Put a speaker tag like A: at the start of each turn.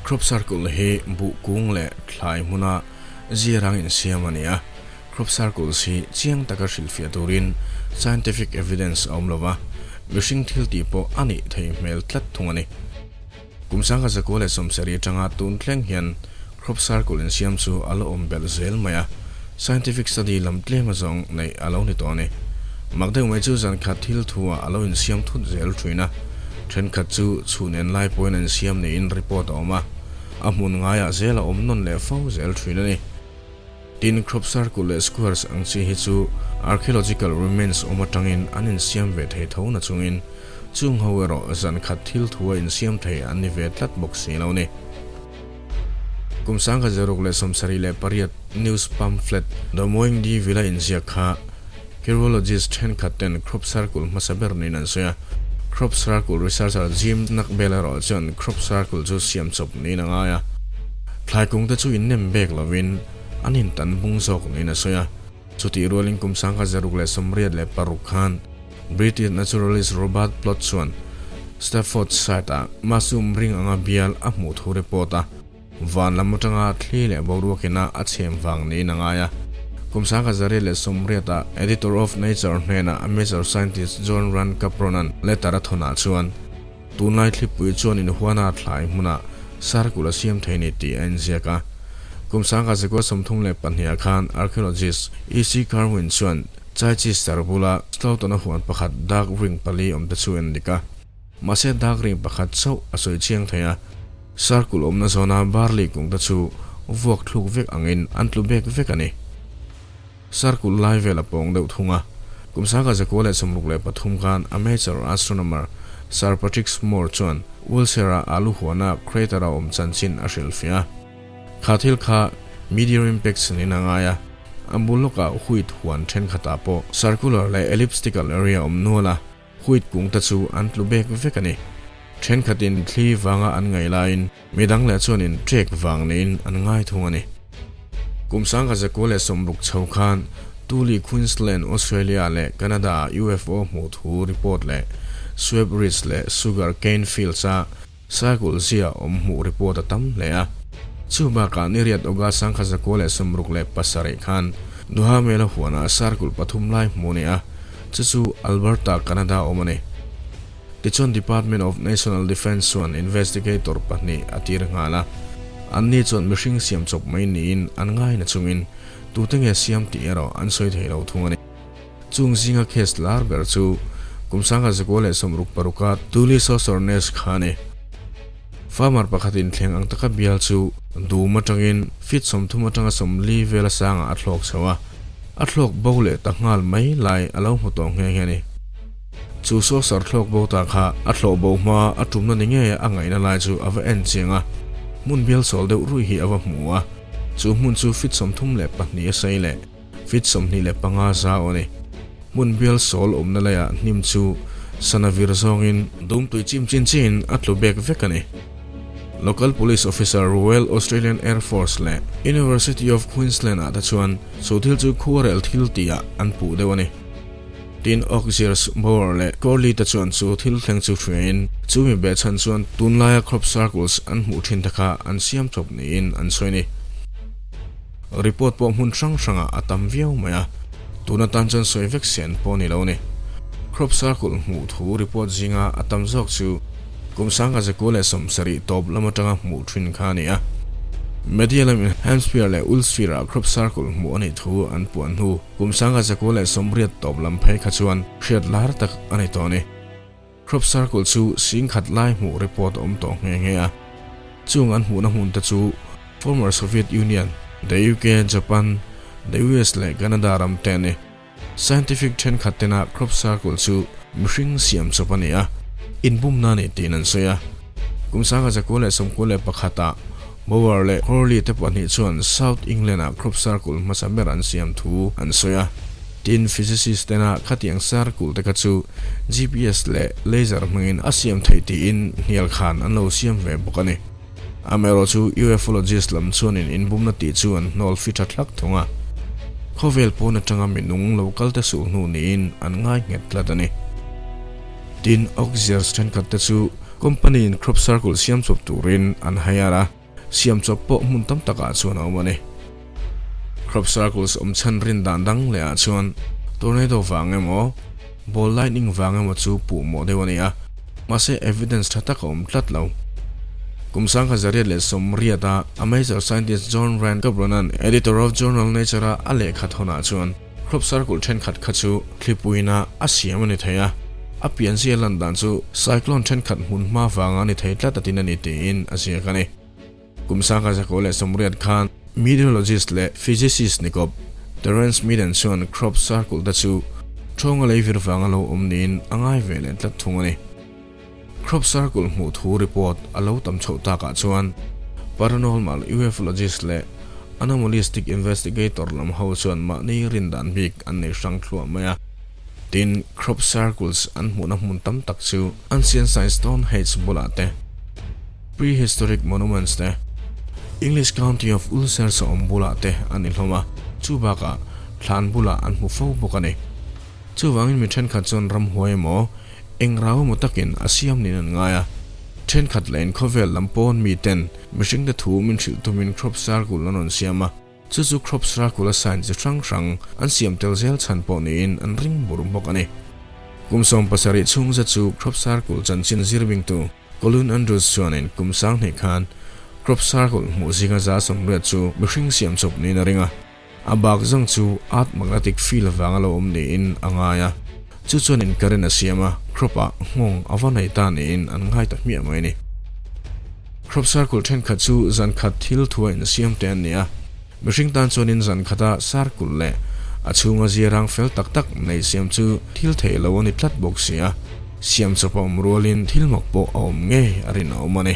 A: Crop circle hi buh kung leh thlai hmuna zirang insiam a ni a. Crop circles hi chiang taka hrilhfiah turin scientific evidence a awm lo va, mihring thil tih pawh a nih thei hmel tlat thung a ni. Kum 1970 atanga tun thleng hian crop circle insiam chu a la awm belh zel mai a, scientific study lam tlem azawng neih a lo ni tawh a ni. Mak deuh mai chu zan khat thil thu ah a lo insiam thut zel thin a, thenkhat chu chhun en lai pawhin an siam niin report a awm a, a hmun ngaiah zel a awm nawn leh fo zel thin a ni. Tin, crop circle leh squares ang chi hi chu archaeological remains awm atangin an insiam ve thei tho na chungin chung ho erawh zan khat thil thu a insiam thei an ni ve tlat bawk si lo ni. Kum 1678 news pamphlet The Moing Di Villa inziak kha Chirologist thenkhat ten crop circle hmasa ber niin an sawi a. Crop circle researcher Jim Nakbel erawh chuan crop circle chu siam chawp niin a ngai a. Thlai kung te chu innem bek lovin an intan bung zawk niin a sawi a. Chutih rualin kum 1686 khan British naturalist Robert Plot chuan Staffordshire-ah mushroom ring anga bial a hmuh thu report a. Van lam atanga thli leh boruakina a chhem vang niin a ngai a. Kum 1880-ah Editor of Nature hnenah amateur scientist John Rand Capronan letter a thawnah chuan, Tunlai thlipui chuan inhuana thlai hmunah circle a siam thei ni tih a inziak a. Kum 1932-ah khan archaeologist E. C. Carwin chuan Chichester bula Stoughton-a huan pakhat dark ring pali awmte chu a endik a. Mahse dark ring pakhat chauh a sawi chiang thei a. Circle awmna zawna barley kung te chu vuak thluk vek angin an tlu bek vek a ni. Circle lai vel a pawng deuh thung a. Kum 1963 khan amateur astronomer Sir Patrick Moore chuan Wiltshire-a alu huana crater a awm chanchin a hrilhfiah a. Kha thil kha meteor impact niin a ngai a. A bul lawkah wheat huan thenkhatah pawh circular leh elliptical area awm nual a. Wheat kung te chu an tlu bek vek a ni. Thenkhatin thli vanga an ngaih laiin midang leh chuanin trek vang niin an ngai thung a ni. Kum 1960 chho khan Tuli, Queensland, Australia leh Canada-ah UFO hmuh thu report leh Sweb Ridge leh Sugar Cane Fields-a Cycle zia awm hmuh report a tam hle a. Chu bakah niriat August 1967 khan Duhamela huanah circle pathum lai hmuh a ni a, chu chu Alberta, Canada awm a ni. Tichuan Department of National Defence chuan investigator pahnih a tir nghal a, anni chuan mihring siam chawp mai niin an ngai na chungin tute nge siam tih erawh an sawi thei lo thung a ni. Chung zinga case lar ber chu kum 1966-a Tuli Saucer Nest kha a ni. Farmer pakhatin thleng ang taka bial chu dum atangin feet 30 atanga 40 vela sangah a thlawk chho a, a thlawk bo leh ta nghal mai lai a lo hmu tawh nghe nghe a ni. Chu saucer thlawk bo ta kha a thlawh bo hma a tumna ni ngei a ngaihna lai chu a va en chiang a, hmun bial sawl deuh ruih hi a va hmu a, chu hmun chu feet 32 a sei leh. Feet 25 zau a ni. Hmun bial sawl awmna laiah hnim chu sana vir zawngin dumtui chim chin chin a tlu bek vek a ni. Local Police Officer Royal Australian Air Force leh University of Queensland ah te chuan chu thil chu khuarel thil tihah an puh deuh a ni. Tin Oxiers, Bower leh Corley te chuan chu thil thleng chu hriain chu mi behchhan chuan tunlaia crop circles an hmuh thin te kha an siam chawp niin an sawi a ni. Report pawh hmun hrang hrangah a tam viau mai a, tun atan chuan sawi vek sen pawh a ni lo a ni. Crop circle hmuh thu report zinga a tam zawk chu kum 1970 tawp lam atanga hmuh thin kha a ni a. Media lamin Hampshire leh Wiltshire-ah crop circle hmuh a nih thu an puan hnu kum 1980 tawp lam phei kha chuan hriat lar tak a ni tawh a ni. Crop circle chu singkhat lai hmuh report a awm tawh nghe nghe a. Chung an hmuhna hmun te chu former Soviet Union, the UK, Japan, the US leh Canada ram te a ni. Scientific thenkhat tena crop circle chu mihring siam chawp a ni a, inbumna a ni tiin an sawi a. Kum 1991 ah Bower leh Corley te pahnih chuan South England-ah crop circle hmasa ber an siam thu an sawi a. Tin, physicist tena khatiang circle te kha chu GPS leh laser hmangin a siam theih tiin hnial khan an lo siam ve bawk a ni. Amaherawh chu ufologist lam chuanin inbumna tih chu an hnawl fi tha thlak thung a. Khawvel pawn atanga minung lo kal te suh hnu niin an ngai nghet tlat a ni. Tin, Oxiers thenkhat te chu company in crop circle siam chawp turin an hire a. siam chawp pawh hmun tam takah chuan a awm a ni. Crop circles awm chhan rin dan dang leh ah chuan tornado vang emaw, ball lightning vang emaw chu puh mawh deuh a ni a, mahse evidence tha tak a awm tlat lo. Kum 1880 a amateur scientist John Rand Gobronan editor of journal Nature a a lehkha thawnah chuan crop circle thenkhat kha chu thlipuina a siam a ni thei a, a pianzia lan dan chu cyclone thenkhat hmun hma vanga ni thei tlat a tin a ni tiin a ziak a ni. Kum 1980 khan meteorologist leh physicist ni kawp Terence Meaden chuan crop circle te chu thawnga lei vir vanga lo awm niin a ngai ve leh tlat thung a ni. Crop circle hmuh thu report a lo tam chhoh takah chuan paranormal ufologist leh anomalistic investigator lam ho chuan mahni rin dan bik an nei hrang thluah mai a. Tin, crop circles an hmuhna hmun tam tak chu ancient science Stonehenge bulah te, Prehistoric monuments te, English County of Ulster sa awm bulah te an ni hlawm a, chu bakah thlan bulah an hmu fo bawk a ni. Chuvangin mi thenkhat chuan ramhuai emaw, eng rau emaw takin a siam niin an ngai a. Thenkhat leh inkhawvel lam pawn miten mihringte thu min hrilh tumin crop circle an rawn siam a, chu chu crop circle a sign chi hrang hrang an siam tel zel chhan pawh niin an ring bur bawk a ni. Kum 17 chhung zet chu crop circle chanchin zir bingtu Colin Andrews chuanin kum 2000 khan crop circle hmuh zinga 80% chu mihring siam chawp niin a ring a. A bak zawng chu earth magnetic field vanga lo awm niin a ngai a. Chu chuanin current a siam a, crop ah nghawng a va nei ta niin an ngai ta hmiah mai a ni. Crop circle thenkhat chu zan khat thil thua insiam te an ni a. Mihring tan chuanin zan khata circle leh a chhunga ziarang fel tak tak nei siam chu thil theih lo a ni tlat bawk si a, siam chawp a awm rualin thil mak pawh a awm ngei a rinawm a ni.